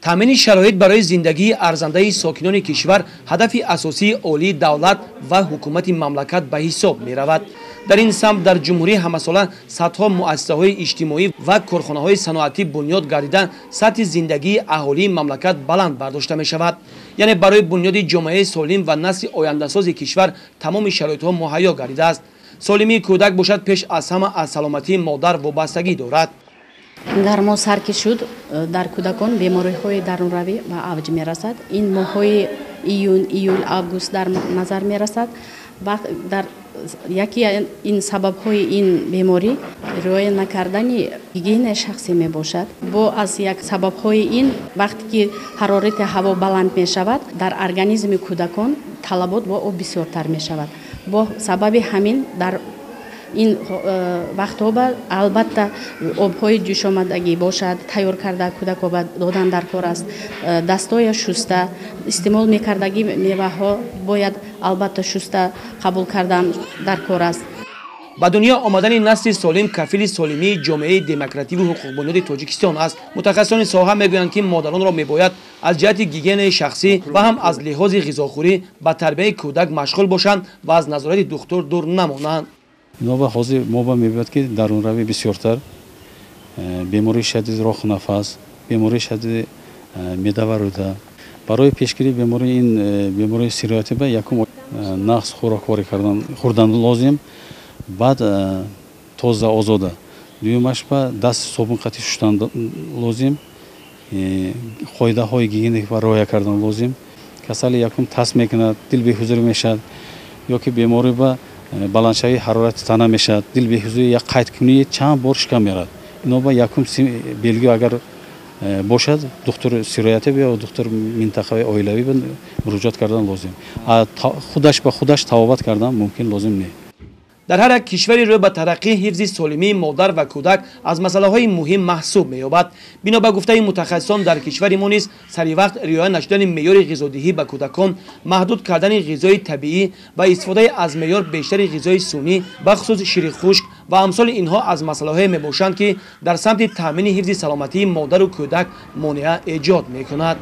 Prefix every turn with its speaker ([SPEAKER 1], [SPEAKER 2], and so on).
[SPEAKER 1] Таъмини шароит барои зиндагии арзандаи сокинони кишвар ҳадафи асосии олии давлат ва ҳукумати мамлакат ба ҳисоб меравад. Дар ин самт дар ҷумҳурӣ ҳамасола садҳо муассисаҳои иҷтимоӣ ва корхонаҳои саноатӣ бунёд гардида, сатҳи зиндагии аҳолии мамлакат баланд бардошта мешавад. Яъне барои бунёди ҷомеаи солим ва насли ояндасози кишвар тамоми шароитҳо муҳайё гардидааст. Солимии кӯдак бошад пеш аз ҳама аз саломатии модар вобастагӣ дорад.
[SPEAKER 2] Гармо сар ки шуд, дар кӯдакон бемориҳои дарунравӣ ба авҷ мерасад. Ин моҳҳои июн, июл, август дар назар мерасад. Дар яке ин сабабҳои ин беморӣ риоя накардани гигиенаи шахсӣ мебошад. Бо аз як сабабҳои ин вақте ки ҳарорати ҳаво баланд мешавад, дар организми кӯдакон талабот бо об бисёртар мешавад. Бо сабаби ҳамин дар ин вақтҳо албатта обҳои ҷӯшомадагӣ бошад, тайёр карда кӯдакҳо ба додан дар кор аст. Дастоя шуста истеъмол мекардагӣ меваҳо бояд албатта шуста қабул кардан дар кор аст.
[SPEAKER 1] Ба дунё омадани насли солим кафили солимии ҷомеаи демокративу ҳуқуқбунёди Тоҷикистон аст. Мутахассисони соҳа мегӯянд, ки модаронро мебояд аз ҷиҳати гигиенаи шахсӣ ва ҳам аз лиҳози ғизохӯрӣ ба тарбияи кӯдак машғул бошанд ва аз назорати духтур дур намонанд.
[SPEAKER 3] Ино ҳозир мо ба мебинад, ки дарунравӣ бисёртар, бемории шадиди роху нафас, бемории шадиди меъда ва рӯда. Барои пешгирии бемории ин бемории сироятӣ ба якум нағз хӯрокворӣ кардан, хӯрдан лозим, баъд тоза озода. Дуюмаш ба даст собун қатӣ шуштан лозим, қоидаҳои гигиеникӣ риоя кардан лозим. Касали якум тас мекунад, дил беҳузурӣ мешавад, ё ки беморӣ ба баландшавии ҳарорати тана мешавад, дил беҳузурӣ, як қайдкунии чанд бор шикам мерад. Ино ба якум белгӣ агар бошад, духтур сироятӣ ё духтур минтақаи оилавӣ муроҷиат кардан лозим. Худаш ба худаш табобат кардан мумкин лозим не.
[SPEAKER 1] Дар ҳар як кишвари рӯ ба тараққӣ ҳифзи солимии модар ва кӯдак аз масъалаҳои муҳим маҳсуб меёбад. Бино ба гуфтаи мутахассисон, дар кишвари мо низ сари вақт риоя нашудани меъёри ғизодиҳӣ ба кӯдакон, маҳдуд кардани ғизои табиӣ ва истифодаи аз меъёр бештари ғизои сунъӣ, бахусус шири хушк ва амсоли инҳо аз масъалаҳое мебошанд, ки дар самти таъмини ҳифзи саломатии модару кӯдак монеа эҷод мекунад.